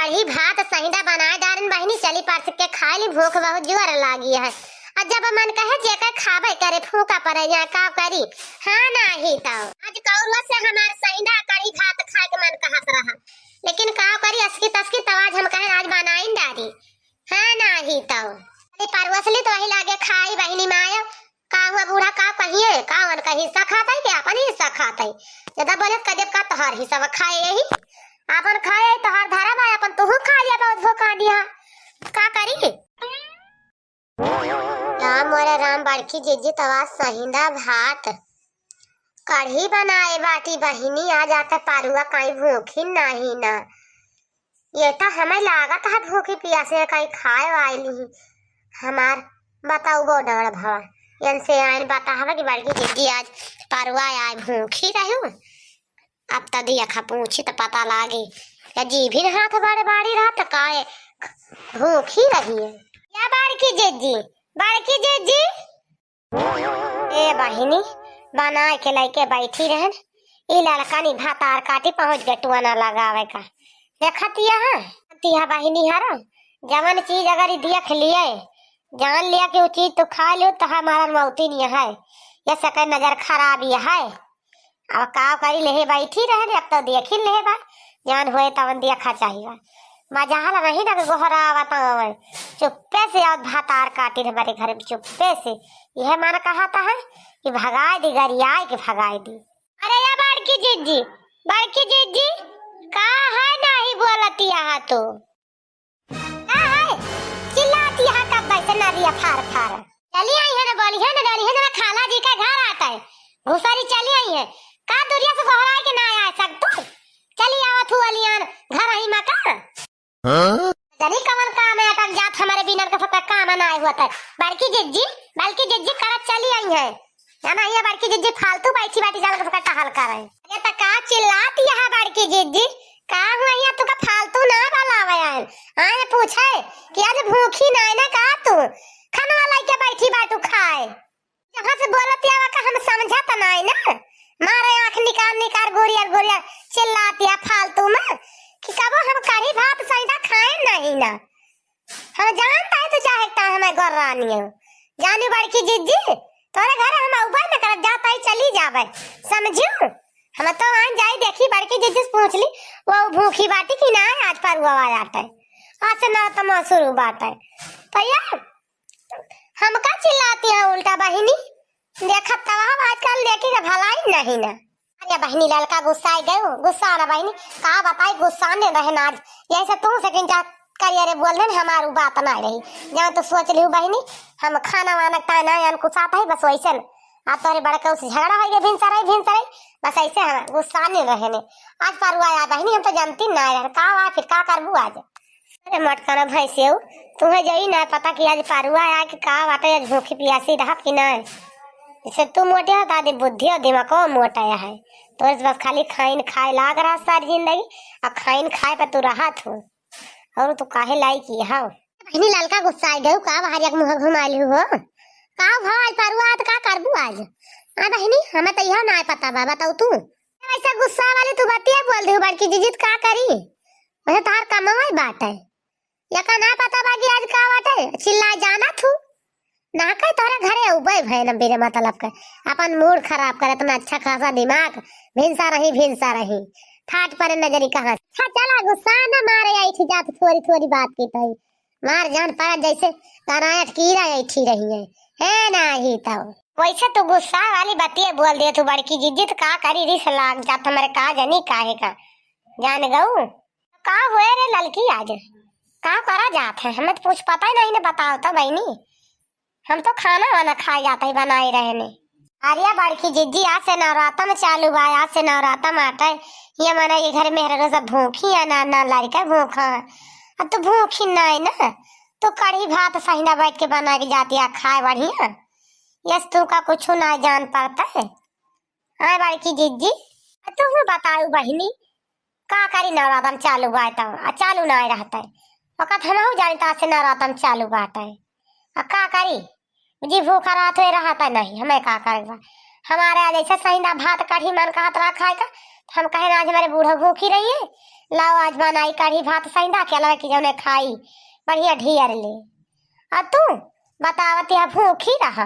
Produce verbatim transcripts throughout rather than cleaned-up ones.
कढ़ी भात सहिंदा बनाए डारेन बहिनी, चली परस के खाए ली, भूख बहुत जोर लागी है। आ जब मन कहे जेकर खाबे करे, फूका परे यहाँ का करी। हाँ नाही तो। आज कौरवा से हमार सहिंदा कढ़ी भात खाए के मन कहत रहा, लेकिन का करी, असकी तसकी, तब आज हम कहे आज बनाइन डारी। हाँ नाही तो। चली परवसली तो वही लागे खाई बहिनी माया। का हुआ बूढ़ा, का कहिए, का उनका हिस्सा खात है कि अपन हिस्सा खात है? ज्यादा बोले कजब का तोहार हिस्सा खाए यही, अपन खाए तोहार धरम है, अपन तुहू खा लिया, बहुत भूखा दिया, का करी? राम मोरे राम, बड़की जिज्जी तवा सहिंदा भात कढ़ी बनाए बाटी बहिनी, आ जाता पारुआ काई भूखी नाही ना। ये तो हमें लागत है भूखी पियासे काई खाए वाली ही। हमार बताऊ बो डाँड़ भवा, इनसे आइन बतावा कि बड़की जिज्जी आज पारुआ आए भूखी रहू। अब त दिया खा पूछी त पता लागे। या जी भी हाथ बड़े बाड़ी रहा त काए भूखी रही है। या बड़की जिज्जी, बड़की जिज्जी। ए बहिनी, बनाए के लइके बैठी रहन, ई लड़का नी भातार काटी पहुँच गए टुआना लगावे का। देखतिया है, तिया बहिनी हरो, जवन चीज अगर ई देख लिए, जान लिया कि वो चीज तू खा लियो, तो हमारा मौती नहीं है, ये सके नजर खराब ये है। अब का करी, लेहे बैठी रहन, अब तो देखी लेहे बा, जान होए तवन देखा चाहिए। मजाल नहीं ना कि गोहरावत आवे, चुप्पे से आवत भातार काटी हमारे घर में, चुप्पे से। यह मन कहता है कि भगाए दी, गरियाए के भगाए दी। अरे या बड़की जिज्जी, बड़की जिज्जी, का है नाही बोलती यहाँ तो? का है? चिल्लाती है कब से नरिया फार फार। चली आई है ना, बोली है ना, डरी है ना, खाला जी का घर आता है। घुसरी चली आई है। का दुरिया से गोहराए के ना आए सक तू? चली आवत हूँ अलियान घर आई मा का? हाँ? जानी कवन काम है अटक जात हमारे बिनर के सबका काम ना आए हुआ था। बड़की जिज्जी, बड़की जिज्जी करत चली आई है। जाना ये बड़की जिज्जी फालतू बैठी बैठी जान के सबका टहल करे। ये त का चिल्लात यहाँ बड़की जिज्जी? का हुआ यहाँ तुका फालतू ना बलावे आयल? आए पूछे कि आज भूखी नाय ना का तू? खाना लेके बैठी बाटू खाए। जहाँ से बोलत आवा का हम समझत नाय ना। मारे आँख निकाल निकाल गोरिया गोरिया चिल्लात या फालतू में कि कबो हम कढ़ी भात सैदा खाए नहीं ना। हम जानता है तू चाहे का हमें गोर्रानी हो। जानी बड़की जिज्जी, तोरे घर हम अउबे न करब, जाता ही चली जाबे, समझियो? हम तो आन जाई देखी बड़की जिज्जी से पूछ ली, वो भूखी बाटी कि ना आज परुआ वाला आटे, आज से ना तमा शुरू बाटे। तो यार हमका चिल्लाती है उल्टा बहिनी, देखत तवा आजकल लेके के भलाई नहीं ना। अरे बहिनी, ललका गुस्साए गयो, गुस्सा ना बहिनी, का बताई, गुस्सा ने रहन आज। यही से तू से किंचा करिए रे बोल देन, हमारू बात ना रही। जहाँ तो सोच लिहू बहिनी, हम खाना वाना का ना अन कुछ आता है, बस वैसे न। आ तोरे बड़का उस झगड़ा हो गया भिनसरई, भिनसरई, बस ऐसे हम गुस्सा ने रहने। आज परुआ आया बहिनी, हम तो जानती ना रहन, का हुआ फिर का करबू आज? अरे मटकाना भैंसेऊ, तुम्हें जई ना पता कि आज परुआ आया कि का बाटे, आज भूखी पियासी रहत कि ना। जैसे तू मोटे हो, तो आदि बुद्धि और दिमागो मोटा है। तो इस बस खाली खाइन खाए लाग रहा सारी जिंदगी, और खाइन खाए पर तू रहत हो। और तू काहे लाई की हाव? बहिनी ललका गुस्सा आ गयो, का बाहर एक मुँह घुमा लिहू हो? का भाव आज परुआ, तो का करबू आज? आ बहिनी, हमें तो यह ना पता बा, बताऊ तू। ऐसा गुस्सा वाली तू बतिया बोल दे बड़की जिज्जी, तो का करी? वैसे तोहार कमवा ही बात है। यका ना पता बा कि आज का बाटे, चिल्ला जाना थू। ना कहे तोहरे घरे उबे भय न बिना मतलब के। अपन मूड खराब करे, इतना अच्छा खासा दिमाग, भिनसा रही, भिनसा रही। ठाट परे नजरी कहाँ से। हाँ, चला गुस्सा न मारे, ऐठी जात थोड़ी थोड़ी बात की तई। मार जान पड़ा जैसे गनायत कीड़ा ऐठी रही है। है ना ही तो। वैसे तू गुस्सा वाली बतिये बोल दे तू बड़की जिज्जी, तो का करी, रिस लाग जात हमरे का जनी काहे का। जान गऊ। का हुए रे ललकी आज? का करा जात है? हमें तो कुछ पता ही नहीं ने, बताओ तो बहिनी। हम तो खाना वाना खाए जाते ही बनाए रहने। अरे बड़की जिज्जी, आज से नवरातम चालू बा, आज से नवरातम आटे। ये मना ये घर में रहो सब भूखी है, ना, ना लड़का भूखा है। अब तो भूखी नहीं ना, तो कढ़ी भात सहिना बैठ के बना के जाती है खाए बढ़िया। यस तू का कुछ ना जान पड़ता है। हाँ बड़की जिज्जी, तुहू बताऊ बहिनी, का करी नवरातम चालू बाटे, आ चालू ना रहते। वक़्त हमहू जानी ता से नवरातम चालू बाटे। आ का करी? जी भूखा रहत हुए रहत नहीं, हमें का करे बा? हमारे आज ऐसा सहिंदा भात कढ़ी मन कहत रहा खाए का, तो हम कहे ना आज हमारे बूढ़ो भूखी रही है, लाओ आज बनाई कढ़ी भात सैंदा के अलावा कि जौने खाई बढ़िया ढियर ले। आ तू बतावत यह भूखी रहा,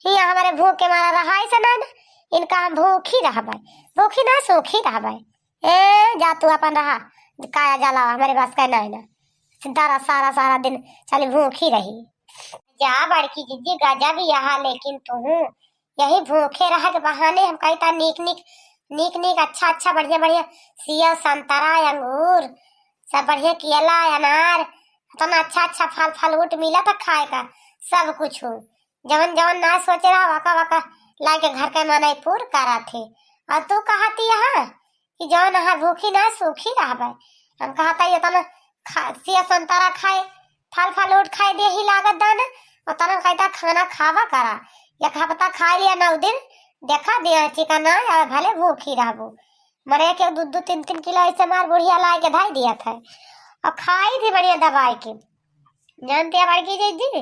हिया हमरे भूख के मारा रहाई से नहीं ना, इनका हम भूखी रहबे, भूखी ना सूखी रहबे। ए जा तू अपन रहा, काया जलावा हमरे बस का नहीं ना, सारा सारा सारा दिन चली भूखी रही। जा बड़की जिज्जी गजब यहाँ, लेकिन तू यही भूखे रह के बहाने हम कही ता नीक नीक, नीक नीक अच्छा अच्छा बढ़िया बढ़िया सेव संतरा अंगूर सब बढ़िया केला अनार इतना अच्छा अच्छा फल फल उठ मिला था खाए का सब कुछ हो। जवन जवन ना सोचे रहा वका वका लाइके घर के मनई पूर करा थे। और तू कहती यहाँ कि जौन अहाँ भूखी ना सूखी रहबे। हम कहता ये तना खा, सेव संतरा खाए, फल फल उठ खाए दे ही लागत दाना, और तना कहता खाना खावा करा। एक हफ्ता खा लिया नौ दिन, देखा दिया चिकना या भले भूखी रहबो। मरे के दू दू तीन तीन किलो ऐसे मार बुढ़िया लाए के धाई दिया था। और खाई थी बढ़िया दबाई के। जानते हैं बड़की जिज्जी,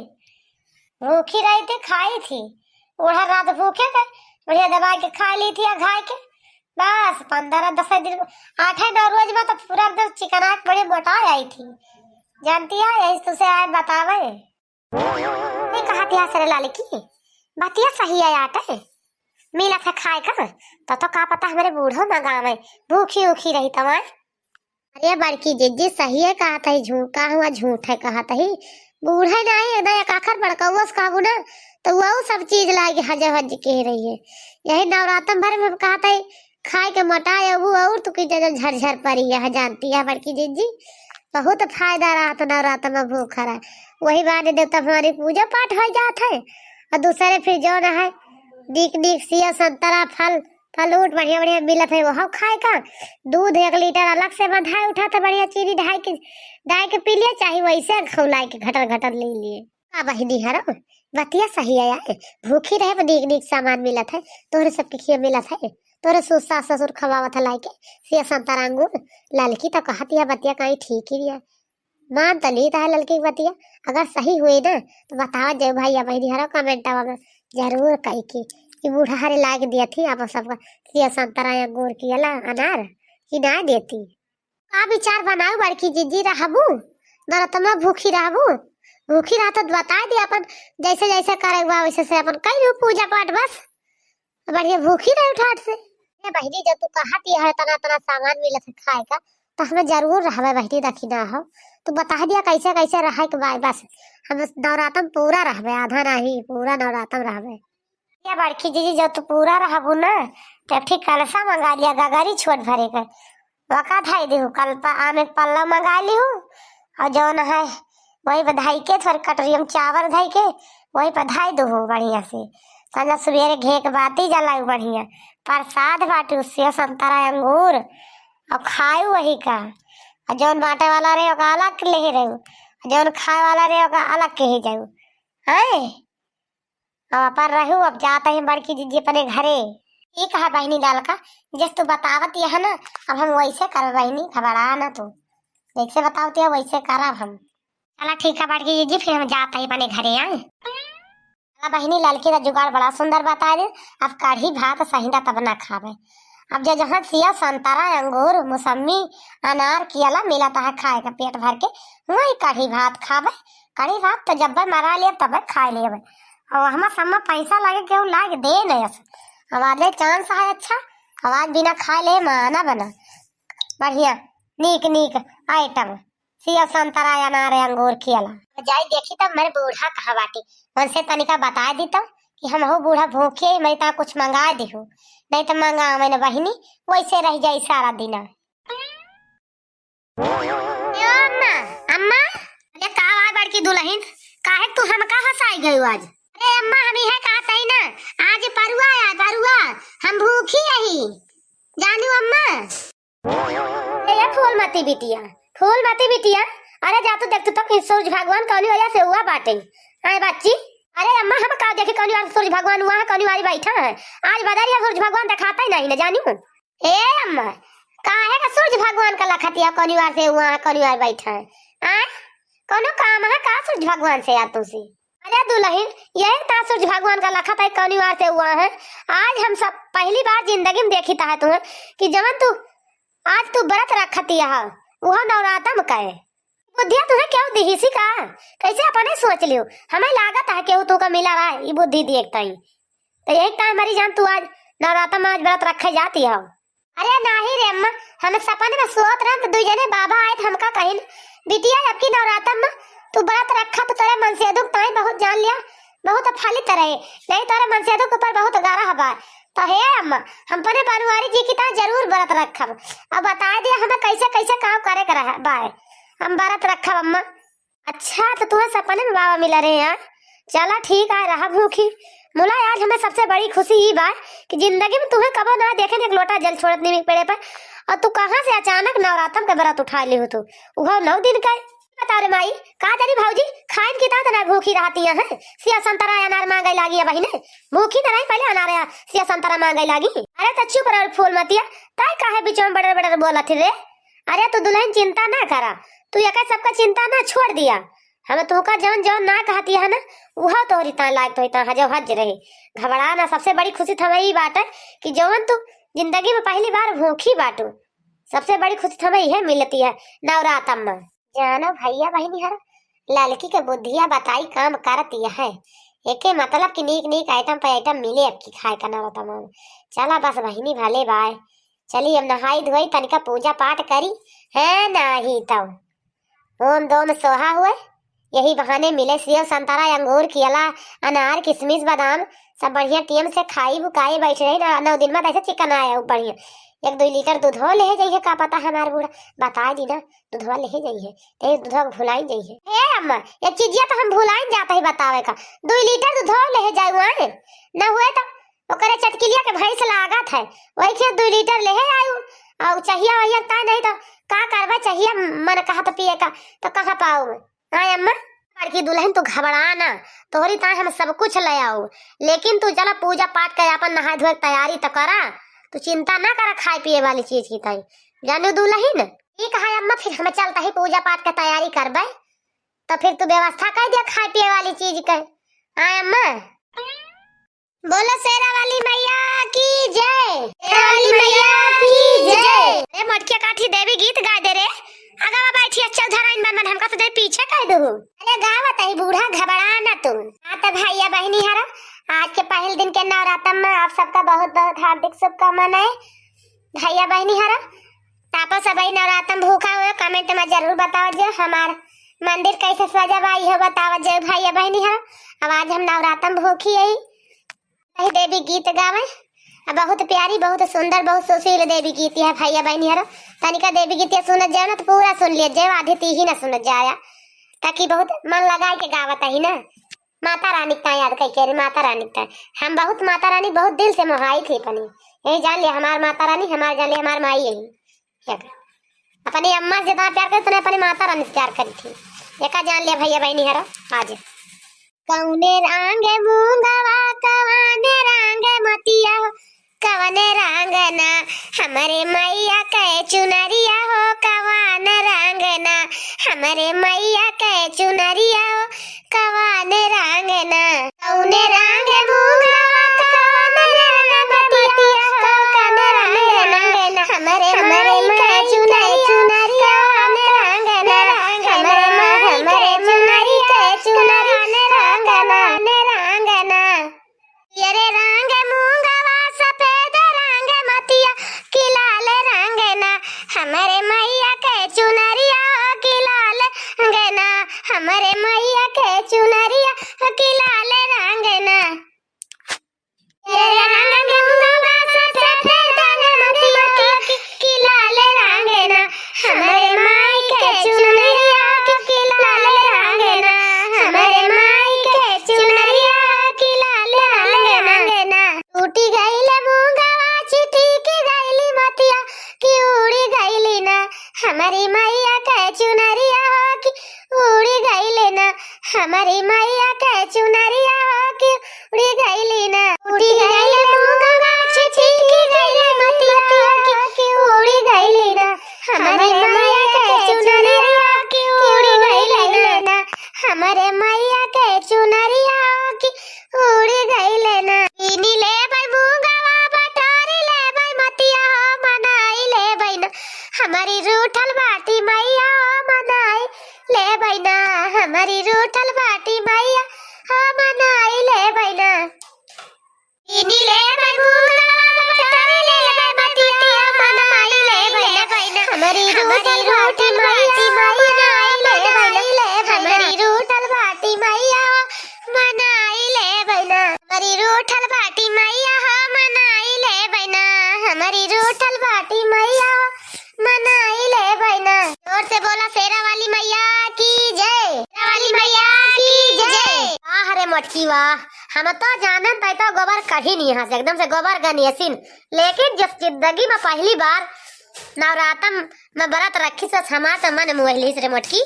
भूखी रही थी, खाई थी, ओढ़ा रात भूखे के बढ़िया दबाई के खा ली थी या खाए के। बस पंद्रह दस दिन, आठ है नौ रोज में तो पूरा एकदम चिकना के बड़ी मोटा आई थी। जानती है यही तुझसे आए बतावे। नहीं कहा थी सरे लाल की बतिया सही है आटे मिला था खाए का। तो, तो का पता हमारे बूढ़ो ना गाँव में भूखी उखी रही तवाए। अरे बड़की जिज्जी सही है कहत ही, झूठ का हुआ, झूठ है कहत ही। बूढ़े नहीं है ना, एक आखर बड़कौआ से कहबू ना, तो वो सब चीज लागे हज हज के रही है। यही नवरातन भर में कहत ही खाए के मोटाए अबू और तू की जगह झरझर पड़ी है। जानती है बड़की जिज्जी, बहुत फायदा रहा तो नवरातन में भूख रहा। वही बहाने देवता हमारी पूजा पाठ हो जात है। और दूसरे फिर जौन है नीक नीक सेव संतरा फल फलूट बढ़िया बढ़िया मिलत है, वह खाए का। दूध एक लीटर अलग से बंधाए उठा था, बढ़िया चीनी ढाई के, डाल के पी लिया, चाहे वैसे खौलाए के घटर घटर ले लिए। का बहिनी हरो, बतिया सही है यार, भूखी रहे पर नीक नीक सामान मिलत है। तोहरे सबके खिया मिलत है, तोहरे सु-, सास ससुर खवावत है लाइके सेव संतरा अंगूर। ललकी तो कहत यह बतिया कहीं ठीक ही है। मान तो ली तहे ललकी के बतिया, अगर सही हुई ना तो बतावा जय भैया बहिनी हरो कमेंटवा में जरूर कही कि, कि बूढ़ा हरे लाग दिया थी आप सबका सेव संतरा अंगूर केला अनार कि ना देती। का विचार बनाऊ बड़की जिज्जी, रहबू नरतमा भूखी रहबू? भूखी रह तो बताए दी अपन, जैसे जैसे करे हुआ वैसे से अपन कई लू पूजा पाठ बस। बढ़िया भूखी रहे ठाट से। ए बहिनी, जब तू कहत ही है तना तना सामान मिलत है खाए का, तो हमें जरूर रहबे बहिनी, दखिना हो। तू बता दिया कैसे कैसे रहे के बाय बस। हम नवरातन पूरा रहबे, आधा नहीं, पूरा नवरातन रहबे। ये बड़की जिज्जी, जब तू पूरा रहबू ना, तो एक ठे कलसा मंगा लिया, गगरी छोट भरे के। वका धाई देहू, कल प-, आमे के पल्ला मंगा लिहू, और जौन है, वही पर धाई के, थोड़ी कटोरी में चावल धाई के, वही पर धाई देहू बढ़िया से। संझा सुबेरे घे के बाती जलाऊ बढ़िया। प्रसाद बाटू, सेव, संतरा, अंगूर, और खाऊ वही का। और जौन बांटे वाला रहे, ओका अलग ले रहू, और जौन खाए वाला रहे, ओका अलग के ही जाऊ। हैं? अब अपन रहू, अब जात ही बड़की जिज्जी अपने घरे। ई कहा बहिनी लालका, जस तू बतावत यह ना, अब हम वैसे करब बहिनी, घबरा ना तू, जैसे बतावत यह वैसे करब हम। चला ठीक है बड़की जिज्जी, फिर हम जात ही अपने घरे आए। चला बहिनी लालकी का जुगाड़ बड़ा सुंदर बता दे, अब कढ़ी भात सहिंदा तब ना खाबे। अब जे जहाँ सेव, संतरा, अंगूर, मौसम्मी, अनार, केला मिलत है खाए के पेट भर के, वही कढ़ी भात खाबे। कढ़ी भात तो जब्बे मरा लेब तब्बे खाए लेब। और हमार सम्मा पैसा लागे केहू लाग दे नहीं अस। अब आज ले चांस है अच्छा, अब आज बिना खाए ले माना बना। बढ़िया, नीक नीक आइटम, सेव, संतरा, अनार, अंगूर, केला। जाई देखी तब मेरे बूढ़ा कहाँ बाटी, उनसे तनिका बताए दी तब कि हम हो बूढ़ा भूखे, मैं ता कुछ मंगा देहू, नहीं तो मंगा मैंने बहिनी, वैसे रह जाई सारा दिना। ए अम्मा, अम्मा, अरे का हुआ बड़की दुलहिन, काहे तू हमका हंसाई गयू आज? अरे अम्मा, हम इहे कहत हई ना, आज परुआ है, परुआ, हम भूखी रही, जानू अम्मा। ए, ए फूलमती बिटिया, फूलमती बिटिया, अरे जा तू देख तू तो कि सूरज भगवान कौनी वजह से हुआ बाटे। आए बच्ची, अरे अम्मा, हम का देखी कौनी वाला सूरज भगवान हुआ है, कौनी वाली बैठा है, आज बदरिया सूरज भगवान दिखाता ही नहीं ना जानू। ए अम्मा, काहे का सूरज भगवान का लखतिया कौनी वार से हुआ है, कौनी वार बैठा है? आय, कौनो काम है का सूरज भगवान से या तुझसे? अरे दुलहिन, यही ता सूरज भगवान का लखत है कौनी वार से हुआ है। आज हम सब पहली बार जिंदगी में देखी ता है तुम्हें कि जवन तू आज तू व्रत रखतिया है, उहो नवरातम कहे। बुद्धिया तुहे केहू दिहिसी का? कैसे अपने सोच लियो? हमें लागत है केहू तू का मिला रहा है, ई बुद्धि देख ताई। तो यही ताई हमारी जान तू आज नवरातम में आज व्रत रखे जाती हो। अरे नाही रे अम्मा, हम सपन में सोत रहन तो दुई जने बाबा आए तो हमका कहिन, "बिटिया, अब की नवरातम में तू व्रत रखा तो तोरे मनसेधु के ताई बहुत जान लिया, बहुत फलित रहे, नहीं तोरे मनसेधु के ऊपर बहुत गारा हवा।" तो हे अम्मा, हम अपने बनवारी जी की ताई जरूर व्रत रखब। अब बताए दिया हमें कैसे कैसे काम करे के रहे बाय, हम व्रत रखब अम्मा। अच्छा, तो तुहे सपने में बाबा मिला रहे हैं? चला ठीक है, रहा भूखी। मुला आज हमें सबसे बड़ी खुशी ई बा कि जिंदगी में तुहे कबो ना देखे एक लोटा जल छोड़त नीम के पेड़े पर, और तू कहाँ से अचानक नवरातम के व्रत उठा ली हो तू, उहो नौ दिन का। बताओ रे माई, का जानी भौजी, खाइन की तात ना भूखी रहती हैं, सिया संतरा अनार मांगे लागी है बहिने, भूखी ना रही पहले अनार या सिया संतरा मांगे लागी। अरे तो चुप रह फूल मतिया, ताई काहे बीच में बड़र बड़र बोलत ही रे? अरे तू दुल्हन चिंता ना करा, तू एका सबका चिंता ना छोड़ दिया। हम तोहका जौन जौन ना कहती है ना, उहो तोहरी तान लायक तोहरी तान हजो हज रहे। घबरा ना, सबसे बड़ी खुशी तो हमें ई बात है कि जौन तू जिंदगी में पहली बार भूखी बाटू, सबसे बड़ी खुशी तो हमें इहे मिलती है नवरातम में। जानो भैया बहिनी हर ललकी के बुद्धिया बताई काम करती है। एके मतलब कि नीक नीक आइटम पे आइटम मिले अब की खाए का नवरातम में। चला बस बहिनी भले बाय। चली अब नहाई धोई तनिका पूजा पाठ करी, है नाही तब ओम दोम सोहा हुए, यही बहाने मिले सेव, संतरा, अंगूर, केला, अनार, किशमिश, बादाम, सब बढ़िया टेम से खाई बुकाई बैठ रही ना, नौ दिन में ऐसे चिकन आया बढ़िया। एक दुई लीटर दूधो ले जाइए, का पता हमार बूढ़ा बताए दी ना, दूधवा ले जाइए, ते दूधवा के भुलाई जाइए। ए अम्मा, एक चीजिया तो हम भुलाई जाता ही बतावे का, दुई लीटर दूधो ले जाए आए, न हुए तो ओकरे चटकिलिया के भैंस लागत है, वही खेत दुई लीटर ले आयु, और चाहिया वही ताई नहीं तो का करबा, चाहिया मन कहा तो पिए का, तो कहाँ पाऊ मैं? हाँ अम्मा, बड़की दुल्हन तू घबरा ना, तोहरी ताई हम सब कुछ ले आऊ, लेकिन तू चला पूजा पाठ के अपन नहाए धोए के तैयारी तो करा, तू चिंता ना करा खाए पिए वाली चीज की ताई, जानू दुल्हन। ठीक है अम्मा, फिर हम चलता ही पूजा पाठ के तैयारी करबे, तो फिर तू व्यवस्था कर दिया खाए पिए वाली चीज के। हाँ अम्मा। बोलो शेरा वाली मैया की जय। शेरा वाली मैया की जय। अरे मोटकिया काठी देवी गीत गा दे रे। आगा बाबा बैठी, अच्छा धराइन बन बन हमका तो दे पीछे कह दू। अरे गावत ही बूढ़ा, घबरा ना तू। हाँ तो भैया बहिनी हरो, आज के पहले दिन के नवरातम में आप सबका बहुत बहुत हार्दिक शुभकामनाएं। भैया बहिनी हरो, तापा सबही नवरातम भूखा हुए, comment में जरूर बताओ जे हमार मंदिर कैसे सजा बा, इहो बताओ जे भैया बहिनी हरो। अब आज हम नवरातम भूखी आई। यही देवी गीत गावे, आ बहुत प्यारी, बहुत सुंदर, बहुत सुशील देवी गीत है भैया बहिनी हरो। तनिका देवी गीत सुनत जाओ ना तो पूरा सुन लिया जाओ, आधी तीही ना सुनत जाया, ताकि बहुत मन लगाए के गावत ही ना। माता रानी का याद कई के रे, माता रानी का। हम बहुत माता रानी बहुत दिल से मोहाई थी अपनी। यही जान लिया हमार माता रानी, हमार जान लिया हमार माई यही। एक अपनी अम्मा से जितना प्यार करे, उतने अपनी माता रानी से प्यार करी थी। एका जान लिया भैया बहिनी हरो आज। कौने रंग मूंगवा, कौने रंग मतिया हो, कौने रंग ना, हमरे मैया के चुनरिया हो, कौन रंग ना, हमरे मैया के चुनरिया हो, कौन रंग ना। कौने रंग मूंगवा, कौन रंग मतिया हो, कौन रंग ना, हमरे माई के चुनरिया, कौन रंग ना, हमरे माई के चुनरिया, कौन रंग ना। पियर रंग मूंगवा, सफेद रंग मतिया, कि लाल रंग ना, हमरे मैया के चुनरिया, कि लाल रंग ना, हमरे मैया के चुनरिया, कि लाल रंग ना। पियर रंग मूंगवा, सफेद रंग मतिया, कि लाल रंग ना, हमरे माई के चुनरिया, कि लाल रंग ना, हमरे माई के चुनरिया, कि लाल रंग ना। टूटी गइल मूंगवा, छिटिक गइल मतिया, कि उड़ी गइल ना, हमरी मैया के चुनरिया हो, कि उड़ी गइल ना, हमरी मैया के चुनरिया हो, कि उड़ी गइल ना। उड़ी गइल मूंगवा, छिटिक गइल मतिया, कि उड़ी गइल ना, हमरी मैया के चुनरिया, कि उड़ी गइल ना, हमरे मैया के चुनरिया, कि उड़ी गइल ना। कीनी लेबै मूंगवा, बटोरी लेबै मतिया हो, मनाई लेबै ना, ले बहिना, हमरी रूठल बाटी मैया, हो मनाई ले बहिना। इनी ले बहिना, मटारी ले बतिया, मनाई ले बहिना। हमरी रूठल बाटी मैया, मनाई ले बहिना। हमरी रूठल बाटी मैया, मनाई ले बहिना। हमरी रूठल बाटी मैया हो, मनाई ले बहिना। हमरी रूठल बाटी मैया हो, मनाई ले बहिना। जोर से बोला शेरा वाली मैया की जय। शेरा वाली मैया की जय। वाह रे मोटकी वाह, हम तो जानन तै तो गोबर कढ़ी नहीं हस, एकदम से गोबर गनियसिन। लेकिन जिस जिंदगी में पहली बार नवरातम में व्रत रखी से हमार तो मन मुहलिस रे मोटकी।